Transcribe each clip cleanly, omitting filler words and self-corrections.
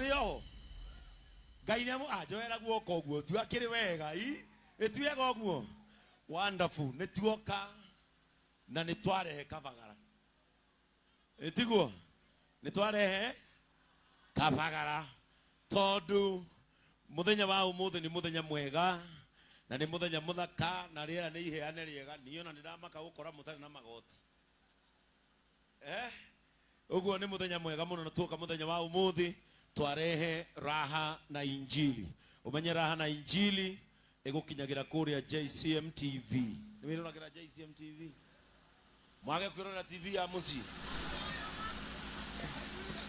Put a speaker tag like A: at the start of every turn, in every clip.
A: Tũrĩ oho. Ngai nĩ amũ anjoera guoko ũguo tu akĩrĩ wega i ĩ ti wega ũguo. Wonderful. Nĩ tuoka na nĩ twarehe kabagara. Ĩ tiguo? Nĩ twarehe kabagara tondũ mũthenya wa ũmũthĩ nĩ mũthenya mwega na nĩ mũthenya mũthaka na rĩera nĩ iheane rĩega. Niĩ ona nĩ ndamaka gũkora mũtarĩ na magoti. Eh? Ũguo nĩ mũthenya mwega mũno na tuoka mũthenya wa ũmũthĩ twarehe raha na injili. Ũmenye raha na injili ĩgũkinyagĩra kũrĩa JCM TV. Nĩ wĩroragĩra JCM TV? Mwage kwĩrorera TV ya mũciĩ.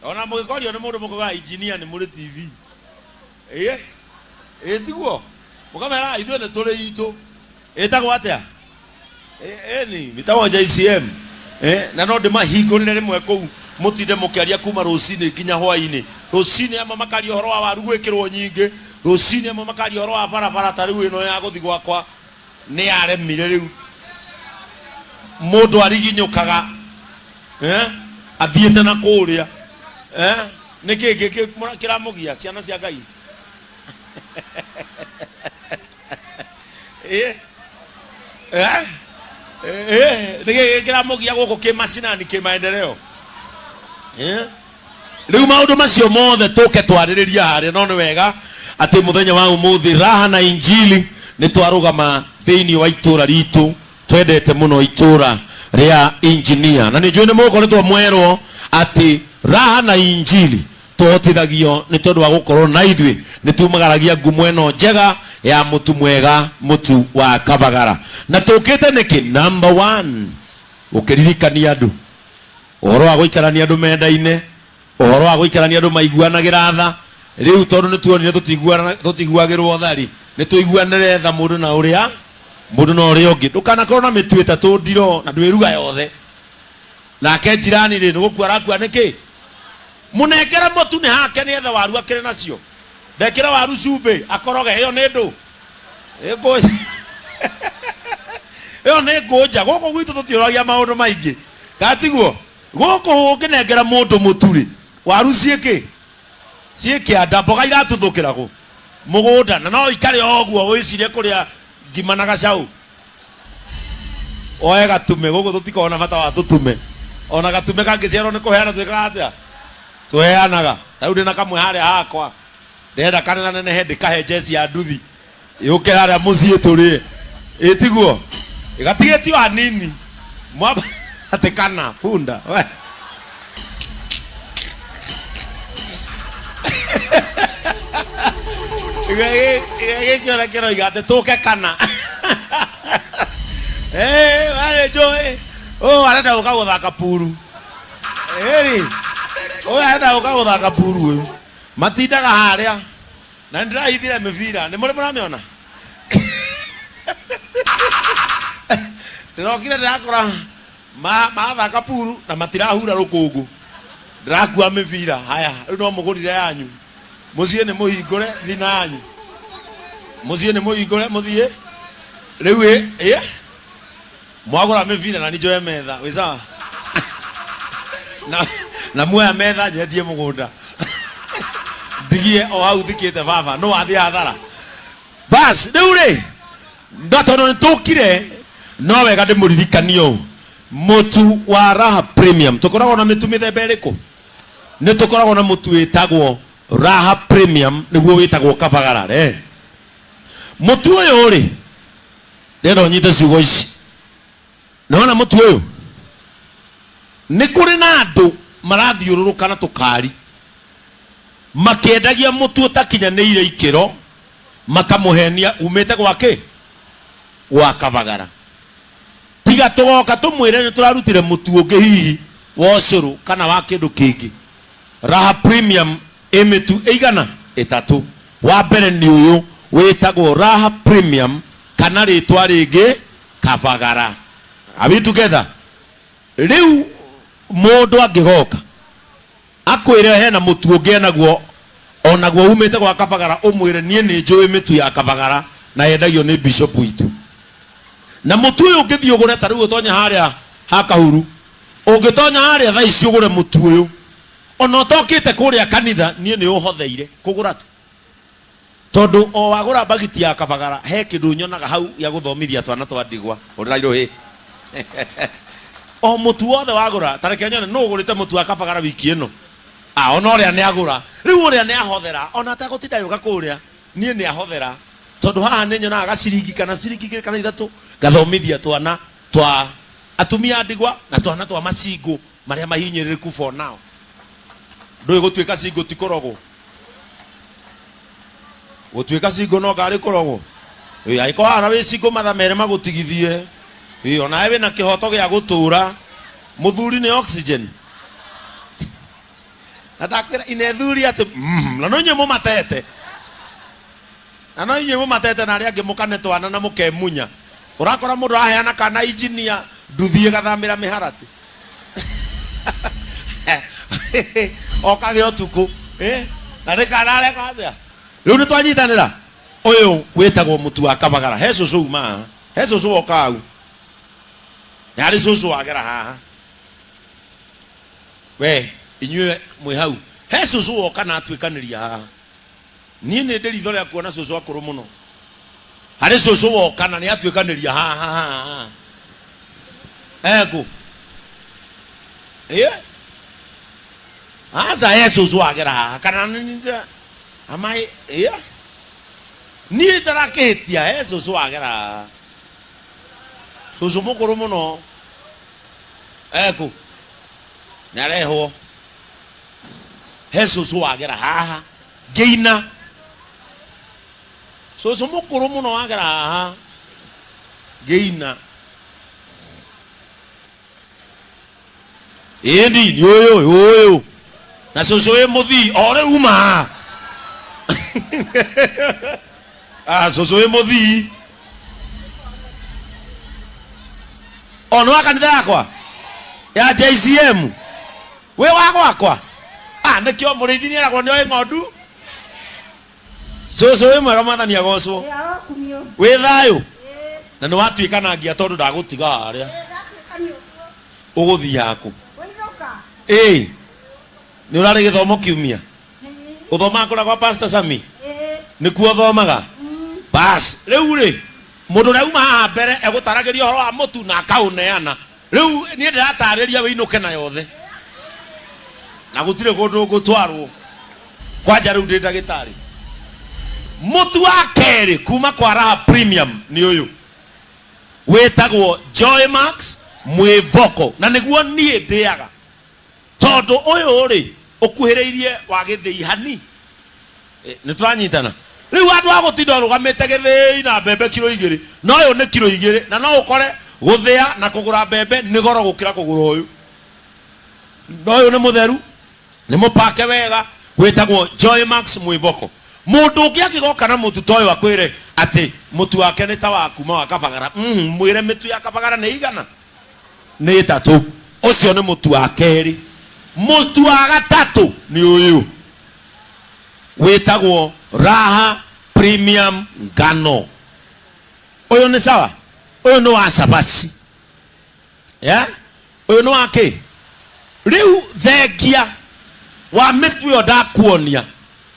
A: Ona mũgĩkorio nĩ mũndũ mũkoiga engineer nĩ mũrĩ TV. Ĩĩ? Ĩĩ tiguo? Mũkamera ithuĩ nĩ tũrĩ itũ. Ĩtagwo atĩa? Ĩni, ĩtagwo JCM. Eh, na no ndĩmahingũrĩre rĩmwe kũu mũtinde mũkĩaria kuma rũcinĩ nginya hwainĩ. Rũcinĩ amwe makaria ũhoro wa waru gwĩkĩrwo nyingĩ, rũcinĩ amwe makaria ũhoro wa barabara ta rĩu ĩno ya gũthi gwakwa nĩ yaremire rĩu. Mũndũ ariginyũkaga eh, athiĩte na kũrĩa eh, nĩ kĩ kĩramũgia ciana cia Ngai? Eh? Eh? Eh, nĩ gĩkĩ kĩramũgia gũkũ kĩ macinani kĩ maendeleo Eh? Rĩu maũndũ macio mothe tũke twarĩrĩria harĩa, no nĩ wega atĩ mũthenya wa ũmũthĩ raha na injili nĩ twarũgama thĩinĩ wa itũra ritũ twendete mũno, itũra rĩa injinia, na nĩ njũĩ nĩ mũkoretwo mwerwo atĩ raha na injili tũhotithagio nĩ tondũ wa gũkorwo na ithuĩ nĩ tumagaragia ngumo ĩno njega ya mũtu mwega, mũtu wa kabagara. Na tũkĩte nĩkĩ? Number one, gũkĩririkania andũ ũhoro wa gũikarania andũ mendaine, ũhoro wa gũikarania andũ maiguanagĩra tha. Rĩu tondũ nĩ tuonire tũtiguagĩrwo tha rĩ, nĩ tũiguanĩre tha mũndũ na ũrĩa mũndũ na ũrĩa ũngĩ. Ndũkanakorwo na mĩtu ĩtatũ ndiro na ndwĩruga yothe, nake njirani rĩ, nĩ gũkua arakua nĩkĩ? Mũnengere mũtu nĩ hake nĩethe waru akĩrĩ nacio, ndekĩre waru cumbĩ akoroge. Ĩyo nĩ ndũ Ĩngũ- ĩyo nĩ ngũnja. Gũkũ gwitũ tũtiũragia maũndũ maingĩ, gatiguo? Gũkũ ũngĩnengera mũndũ mũtu rĩ, waru ciĩkĩ ciĩ kĩanda, mboga iratuthũkĩra kũ mũgũnda, na no ikare o ũguo wĩcirie kũrĩa ngima na gacaũ. Oe gatume. Gũkũ tũtikoragwo na bata wa tũtume, ona gatume kangĩciarwo nĩ kũheana twĩkaga atĩa? Tũheanaga. Ta rĩu ndĩna kamwe harĩa hakwa, ndĩrenda kanenanenehe ndĩkahe njeci ya nduthi yũke harĩa mũciĩ tũrĩe. Ĩ tiguo? Gatigĩtio hanini mwamba atĩ kana bunda we. Gĩkĩora kĩroiga atĩ tũke kana. Eh, warĩ njũĩ ũyũ arenda gũka gũthaka puru. Ĩri ũyũ arenda gũka gũthaka puru, ũyũ matindaga harĩa na nĩ ndĩrahithire mĩbira, nĩ mũrĩ mũramĩona. Ndĩrokire ndĩrakora marathaka puru na matirahura rũkũngũ. Ndĩrakua mĩbira haya, rĩu no mũgũrire yanyu mũciĩ, nĩ mũhingũre thina yanyu mũciĩ, nĩ mũhingũre mũthiĩ rĩu. Ĩ ĩ mwagũra mĩbira na njoe metha wĩ sawa na muoya metha nyendie mũgũnda ndigie o hau thikĩte baba no wathiĩ hathara. Bas rĩu rĩ, na tondũ nĩ tũkire, no wega ndĩmũririkanie ũũ, mũtu wa Raha Premium, tũkoragwo na mĩtu mĩthemba ĩrĩkũ? Nĩ tũkoragwo na mũtu wĩtagwo Raha Premium, nĩguo wĩtagwo kabagara re. Mũtu ũyũ rĩ, ndĩrenda ũnyite ciugo ici. Nĩwona mũtu ũyũ, nĩ kũrĩ na andũ marathiũrũrũka na tũkari makĩendagia mũtu ũtakinyanĩire ikĩro, makamũhenia umĩte gwa kĩ? Gwa kabagara. Tiga tũgoka tũmwĩre nĩ tũrarutire mũtu ũngĩ, hihi wa ũcũrũ kana wa kĩndũ kĩngĩ. Raha Premium ĩ mĩtu ĩigana? Ĩtatũ. Wa mbere nĩ ũyũ wĩtagwo Raha Premium kana rĩtwa rĩngĩ kabagara. Are we together? Rĩu mũndũ angĩgoka akwĩre hena mũtu ũngĩ enaguo onaguo umĩte gwa kabagara, ũmwĩre niĩ nĩ njũĩ mĩtu ya kabagara na yendagio nĩ bishop witũ. Na mũtu ũyũ ũngĩthiĩ ũgũre, ta rĩu ũtonye harĩa ha Kahuru, ũngĩtonya harĩa thaa ici ũgũre mũtu ũyũ. Ona ũtokĩte kũrĩa kanitha, niĩ nĩ ũhotheire kũgũra tu. Tondũ o wagũra mbagiti ya kabagara, he kĩndũ nyonaga hau gĩa gũthomithia twana twa ndigwa. Hũrĩra irũhĩ. O mũtu wothe wagũra, ta reke nyone nũ ũgũrĩte mũtu wa kabagara wiki ĩno. Ah, ona ũrĩa nĩ agũra. Rĩu ũrĩa nĩ ahothera, ona ategũtinda agĩũka kũrĩa, niĩ nĩ ahothera. Tondũ haha nĩ nyonaga gaciringi kana ciringi igĩrĩ kana ithatũ, ngathomithia twana twa atumia a ndigwa na twana twa macingũ marĩa mahinyĩrĩrĩku for now. Ndũĩ gũtuĩka cingũ ti kũrogwo. Gũtuĩka cingũ no karĩ kũrogwo. Ĩ, angĩkorwo haha wĩ cingũ matha merĩ magũtigithie. Ĩ, onawe wĩna kĩhoto gĩa gũtũra. Mũthuri nĩ oxygen. Na ndakwĩra inethuri atĩ na no inyuĩ mũmatete. Na no inyuĩ mũmatete na arĩa angĩ mũkane twana na mũkemunya. Ũrakora mũndũ araheana kana engineer nduthi ĩgathamĩra mĩharatĩ. Okage ũtukũ. Eh? Na nĩ kana areka atĩa? Rĩu nĩ twanyitanĩra. Ũyũ wĩtagwo mũtu wa kabagara. He cũcũ uma haha. He cũcũ woka hau. Nĩ harĩ cũcũ wagera haha. We, inyuĩ mwĩ hau. He cũcũ woka na atuĩkanĩria haha. Niĩ nĩ ndĩ ritho rĩa kuona cũcũ akũrũ mũno. Harĩ cũcũ woka na nĩ atuĩkanĩria haha haha. Ekũ? Ĩ? Aca he cũcũ wagera haha kana nĩ nĩ ama ĩ? Niĩ itarakĩhĩtia he cũcũ wagera haha. Cũcũ mũkũrũ mũno. Ekũ? Nĩ arehwo. He cũcũ wagera haha ngĩina. Cũcũ mũkũrũ mũno wagera haha ngĩina. Ĩni nĩ ũyũ ũyũ na cũcũ wĩ mũthii o rĩu uma haha. Ah, cũcũ wĩ mũthii o nĩ wa kanitha yakwa ya JCM wĩ wa gwakwa. Ah, nĩkĩo mũrĩithi nĩeragwo nĩoĩ ng'ondu. Cũcũ wĩ mwega, mwathani agocwo.
B: Ĩ, arokumio.
A: Wĩ thayũ?
B: Ĩ.
A: Na nĩ watuĩka na ngia tondũ ndagũtiga harĩa.
B: Ĩ, ndatuĩka nĩ ũguo.
A: Ũgũthiĩ kũ?
B: Gũithũka.
A: Ĩ, nĩ ũrarĩ gĩthomo kiumia?
B: Ĩ.
A: Ũthomaga kũrĩa kwa Pastor Sami?
B: Ĩ.
A: Nĩkuo ũthomaga? Bas, rĩu rĩ, mũndũ ũrĩa uma haha mbere egũtaragĩria ũhoro wa mũtu na akaũneana. Rĩu niĩ ndĩratarĩria wĩinũke na yothe. Na gũtirĩ kũndũ ngũtwarwo. Kwanja rĩu ndĩ ndagĩtarĩ. Mũtu wa kerĩ kuma kwa Raha Premium nĩ ũyũ. Wĩtagwo Joy Max Mwĩvoko na nĩguo niĩ ndĩaga. Tondũ ũyũ rĩ ũkuhĩrĩirie wa gĩthĩi hani. Nĩ tũranyitana? Rĩu handũ ha gũtinda ũrũgamĩte gĩthĩi na mbembe kiro igĩrĩ, na ũyũ nĩ kiro igĩrĩ, na no ũkore gũthĩa na kũgũra mbembe nĩ goro gũkĩra kũgũra ũyũ. Na ũyũ nĩ mũtheru, nĩ mũpake wega, wĩtagwo Joy Max Mwĩvoko. Mũndũ ũngĩ angĩgoka na mũtu ta ũyũ akwĩre atĩ mũtu wake nĩ ta wa kuma wa Kabagara, mwĩre mĩtu ya Kabagara nĩ igana? Nĩ ĩtatũ. Ũcio nĩ mũtu wa kerĩ. Mũtu wa gatatũ nĩ ũyũ wĩtagwo Raha Premium Ngano. Ũyũ nĩ sawa? Ũyũ nĩ wa cabaci. Yeah? Ũyũ nĩ wa kĩ? Rĩu thengia wa mĩtu ĩyo ndakuonia,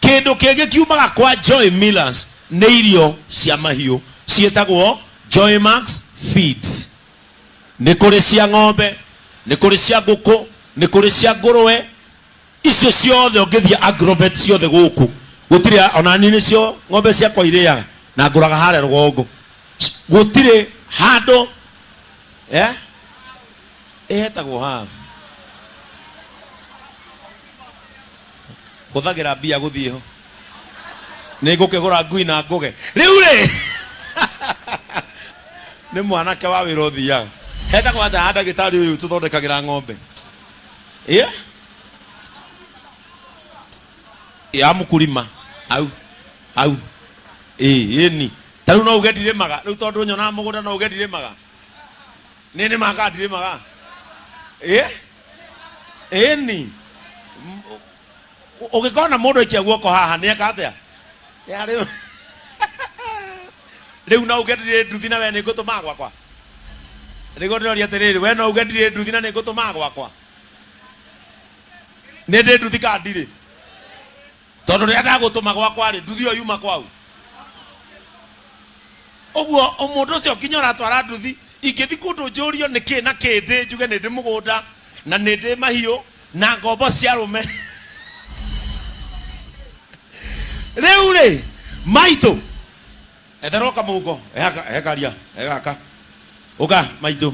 A: kĩndũ kĩngĩ kiumaga kwa Joy Millers nĩ irio cia mahiũ ciĩtagwo Joy Max Feeds. Nĩ kũrĩ cia ng'ombe, nĩ kũrĩ cia ngũkũ, nĩ kũrĩ cia ngũrũwe. Icio ciothe ũngĩthiĩ agrovet ciothe gũkũ gũtirĩ, ona niĩ nĩcio ng'ombe ciakwa irĩaga na ngũraga harĩa rũgongo. Gũtirĩ handũ eh? Ĩhetagwo haha. Hũthagĩra mbia gũthiĩ ho. Nĩ ngũkĩgũra ngui na ngũge. Rĩu rĩ nĩ mwanake wa wĩra ũthiaga. Hetagwo atĩa ha ndagĩtarĩ ũyũ tũthondekagĩra ng'ombe? Ĩ? Ya mũkurima. Hau. Hau. Ĩ, ĩni. Ta rĩu no uge ndirĩmaga. Rĩu tondũ nyonaga mũgũnda no uge ndirĩmaga. Nĩ nĩmaga kana ndirĩmaga? Ĩ? Ĩni. Ũngĩkona mũndũ aikia guoko haha nĩ eka atĩa? Nĩ arĩ Rĩu no uge ndirĩ nduthi na we nĩ ngũtũmaga gwakwa? Nĩguo ndĩroria atĩrĩrĩ, we no uge ndirĩ nduthi na nĩ ngũtũmaga gwakwa? Nĩ ndĩ nduthi ka ndirĩ? Tondũ rĩrĩa ndagũtũma gwakwa rĩ, nduthi ĩyo yuma kwau. Ũguo mũndũ ũcio nginya ũratwara nduthi, ingĩthi kũndũ njũrio nĩ kĩ na kĩ ndĩ, njuge nĩ ndĩ mũgũnda na nĩ ndĩ mahiũ na ngombo cia arũme. Rĩu rĩ, maitũ, etherwo kamũhuko, hekaria, hegaka. Ũka maitũ,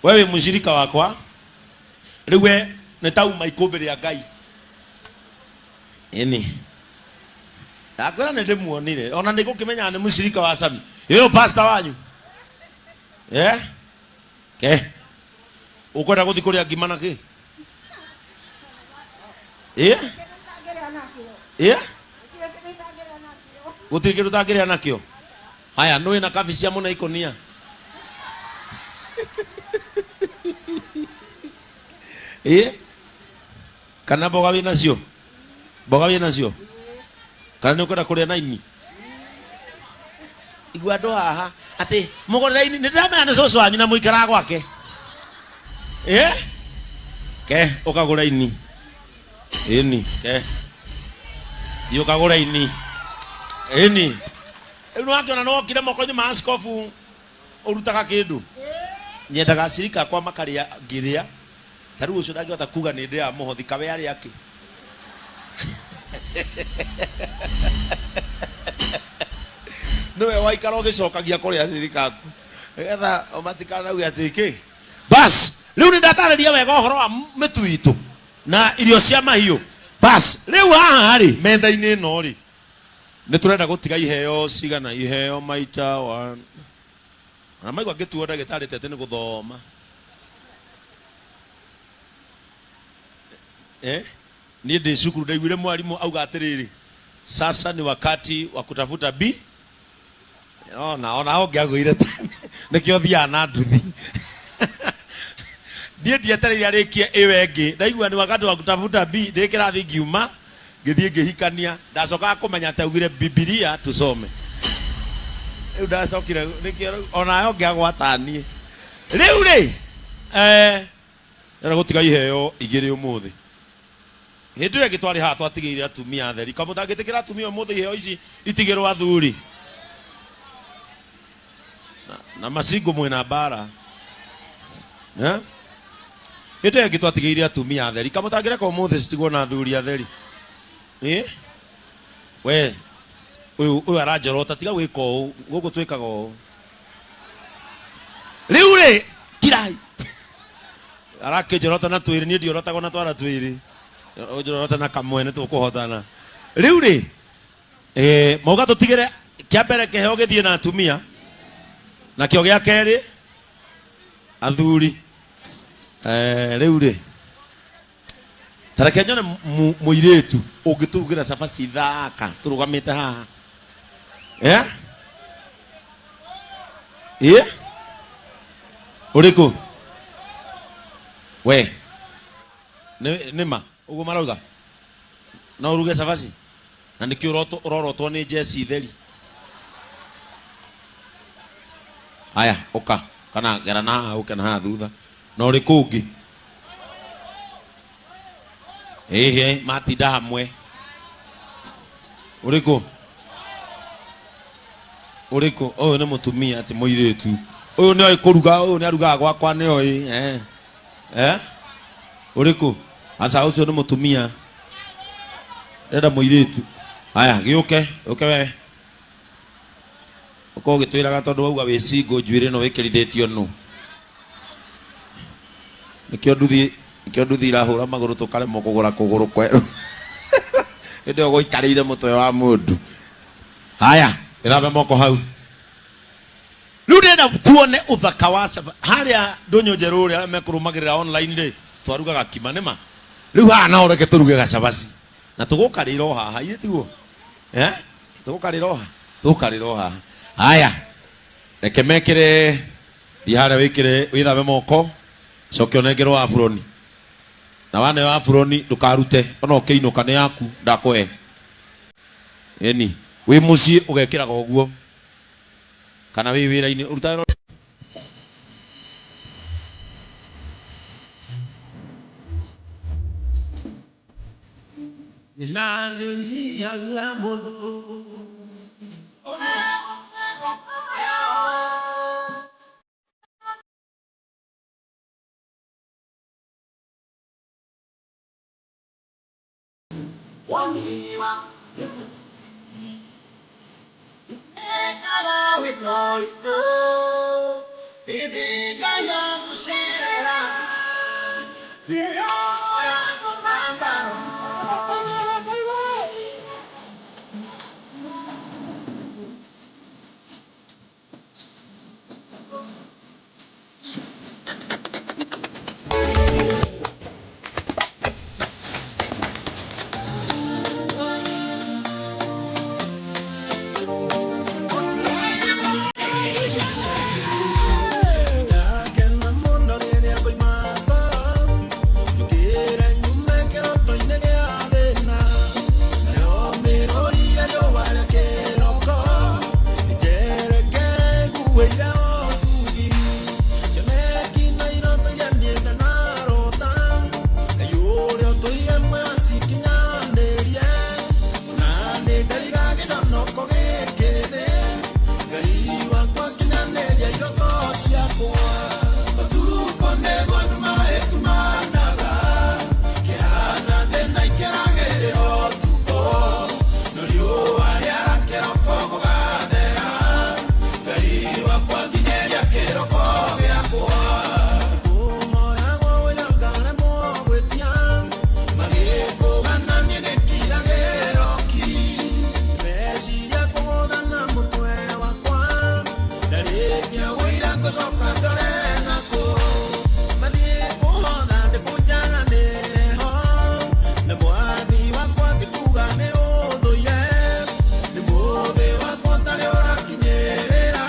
A: we wĩ mũcirika wakwa, rĩu we nĩ ta uma ikũmbĩ rĩa Ngai. Ĩni. Ndakwĩra nĩ ndĩmuonire, ona nĩ ngũkĩmenyaga nĩ mũcirika wa Sami. Ĩyo pastor wanyu. Eh? Ke. Ũkwenda gũthiĩ kũrĩa ngima na kĩ? Ĩ?
B: Kĩndũ itangĩrĩa nakĩo.
A: Ĩ?
B: Gũtirĩ kĩndũ itangĩrĩa nakĩo.
A: Gũtirĩ kĩndũ ũtangĩrĩa nakĩo. Haya, nũ wĩna kabi cia mũna ikũnia? Ĩ? Kana mboga wĩ nacio? Mboga wĩ nacio? Kana nĩ ũkwenda kũrĩa na ini? Igua andũ haha atĩ mũgũrĩre ini, nĩ ndĩramenya nĩ cũcũ wanyu na mũikaraga gwake. Ĩ? Ke, ũkagũra ini. Ĩni, ke. Thiĩ ũkagũre ini. Ĩni. Rĩu nĩwakĩona nĩwokire moko-inĩ ma askobu ũrutaga kĩndũ. Nyendaga acirika akwa makarĩa ngĩrĩa. Ta rĩu ũcio ndangĩhota kuga nĩ ndĩaga mũhothi kawe arĩa kĩ. Nĩwe waikara ũgĩcokagia kũrĩ acirika aku nĩgetha matikanauge atĩ kĩ. Bas, rĩu nĩ ndatarĩria wega ũhoro wa mĩtu itũ na irio cia mahiũ. Bas, rĩu haha rĩ, metha-inĩ ĩno rĩ, nĩ tũrenda gũtiga iheo cigana? Iheo maita one. Na maigua ngĩtuo ndagĩtarĩ tete nĩ gũthoma. Eh? Niĩ ndĩ cukuru ndaiguire mwarimũ auga atĩrĩrĩ, sasa ni wakati wa kutafuta B. Ona ona ũngĩagũire nĩkĩo thiaga na nduthi. Niĩ ndietereire arĩkie ĩyo ĩngĩ, ndaigua ni wakati wa kutafuta B, ndĩ kĩrathi ngiuma ngĩthiĩ ngĩhikania, ndacokaga kũmenya atĩ augire Bibilia tusome. Rĩu ndacokire nĩkĩo rĩu onawe ũngĩagwata niĩ. Rĩu rĩ, eh, ndĩrenda gũtiga iheo igĩrĩ ũmũthĩ. Hĩndĩ ĩyo ĩngĩ twarĩ haha twatigĩire atumia atheri. Kamũ mũtangĩtĩkĩra atumia ũmũthĩ iheo ici itigĩrwo athuri. Na, na macingo mwĩna mbara. Eh? Hĩndĩ ĩyo ĩngĩ twatigĩire atumia atheri. Kamũ mũtangĩreka ũmũthĩ citigwo na athuri atheri. Eh? We, ũyũ ũyũ aranjorota tiga gwĩka ũũ, gũkũ twĩkaga ũũ. Rĩu rĩ, kirai. Arakĩnjorota na twĩrĩ, niĩ ndiorotagwo na twara twĩrĩ. Ũnjorota na kamwe nĩ tũkũhotana. Rĩu rĩ, eh, mauga tũtigĩre kĩa mbere kĩheo gĩthiĩ na atumia, nakĩo gĩa kerĩ athuri. Eh, rĩu rĩ, ta reke nyone mũirĩtu ũngĩtũrugĩra cabaci thaka tũrũgamĩte haha. Eh? Ĩ? Ũrĩkũ? We. Nĩ nĩ ma ũguo marauga? No ũruge cabaci? Na nĩkĩo ũrorotwo nĩ njeci theri. Haya, ũka kana gera na haha ũke na haha thutha. Na ũrĩkũ ũngĩ? Ĩhĩ, matinda hamwe. Ũrĩkũ? Ũrĩkũ? Ũyũ nĩ mũtumia ti mũirĩtu. Ũyũ nĩ oĩ kũruga, ũyũ nĩ arugaga gwakwa nĩ oĩ. Eh. Eh? Ũrĩkũ? Aca ũcio nĩ mũtumia. Ndĩrenda mũirĩtu. Haya, gĩũke, ũke we. Ũka ũgĩtwĩraga tondũ wauga wĩ single njuĩrĩ ĩno wĩkĩrithĩtio nũ. Nĩkĩo nduthi nĩkĩo nduthi irahũra magũrũ tũkaremwo kũgũra kũgũrũ kwerũ. Hĩndĩ ĩyo gũikarĩire mũtwe wa mũndũ. Haya, gĩthambe moko hau. Rĩu ndĩrenda tuone ũthaka wa caba. Harĩa ndũnyũ njerũ rĩ, arĩa mekũrũmagĩrĩra online rĩ, twarugaga kima nĩma. Rĩu haha naho reke tũruge gacabaci. Na tũgũkarĩra o haha, ithe tiguo? Eh? Tũgũkarĩra o haha? Tũgũkarĩra o haha. Haya, reke mekĩre, thiĩ harĩa wĩkĩre, wĩthambe moko, coke ũnengerwo aburoni. Na waneo aburoni ndũkarute, ona ũkĩinũka nĩ yaku, ndakũhe. Ĩni, wĩ mũciĩ ũgekĩraga ũguo, kana wĩ wĩra-inĩ, ũrutaga wĩra. Thĩna nĩũnyihaga mũno. Ndakena mũno rĩrĩa ngoima toro, njũkĩre nyume kĩroto-inĩ gĩa thĩna. Nayo mĩrũri ya riũa rĩa kĩroko ĩnjerekere ĩnguĩire ũtugi. Cioneki na iroto iria niĩ ndanarota, Ngai ũrĩa ũtũire muoyo acikinyanĩrie. Ona nĩngaiga gĩconoko gĩkĩ thĩ, Ngai wakwa kinyanĩria iroto ciakwa. Ũtukũ nĩguo nduma ĩtumanaga, kĩhana thĩna ikĩragĩrĩra ũtukũ. No riũa rĩara kĩroko gũgathera, Ngai wakwa nginyĩria kĩroko gĩakwa. Kũhoyagwo wĩra ngaremwo gwĩtia, magĩkũgana niĩ ndĩkiragĩra ki. Meciria kũgũthana mũtwe wakwa, ndarĩkia wĩira ngũcoka ndore nakũ. Mathiĩ kũhotha ndĩkũnjaga nĩho, na mwathi wakwa ti kuga nĩ ũthũire. Nĩ mũthĩ wakwa ũtarĩ ũrakinyĩrĩra,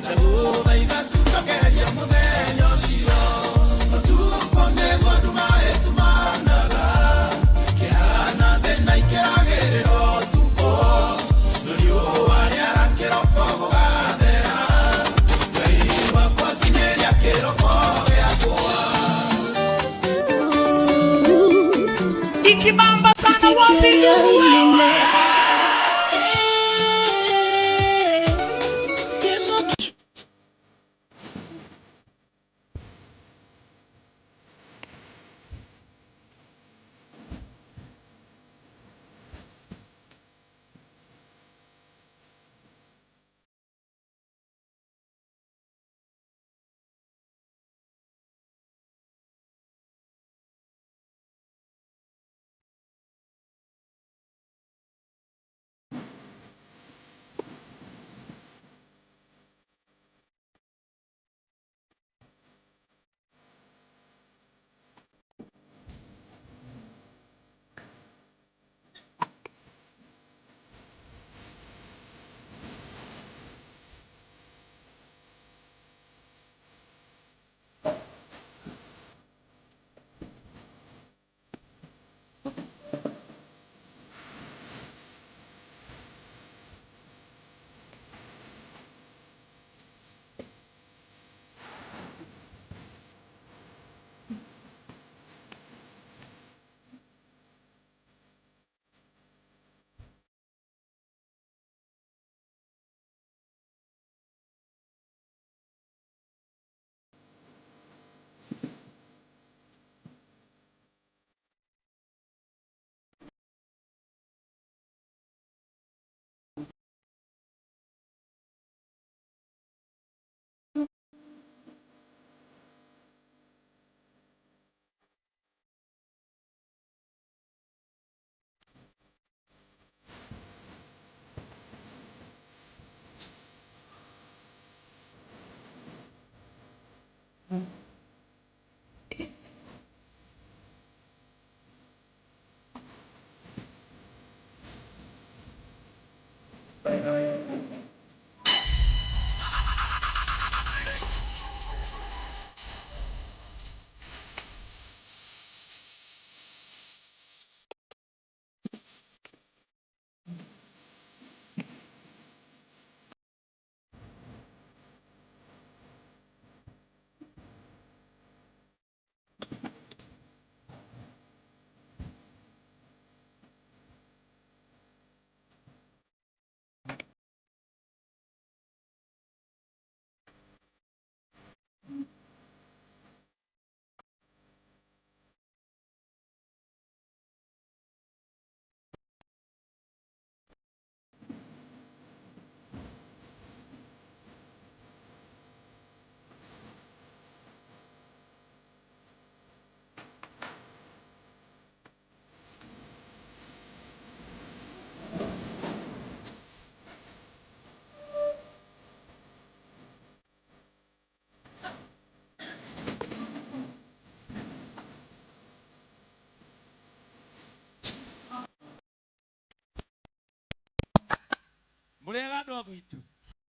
A: ndagũthaitha tu njokeria mũthenya ũcio. Ũtukũ nĩguo nduma ĩtumanaga, kĩhana thĩna ikĩragĩrĩra ũtukũ. No riũa rĩara kĩroko gũgathera, Ngai wakwa nginyĩria kĩroko gĩakwa.
C: Ikibamba sana wapi ndugu wewe? Andũ a gwitũ.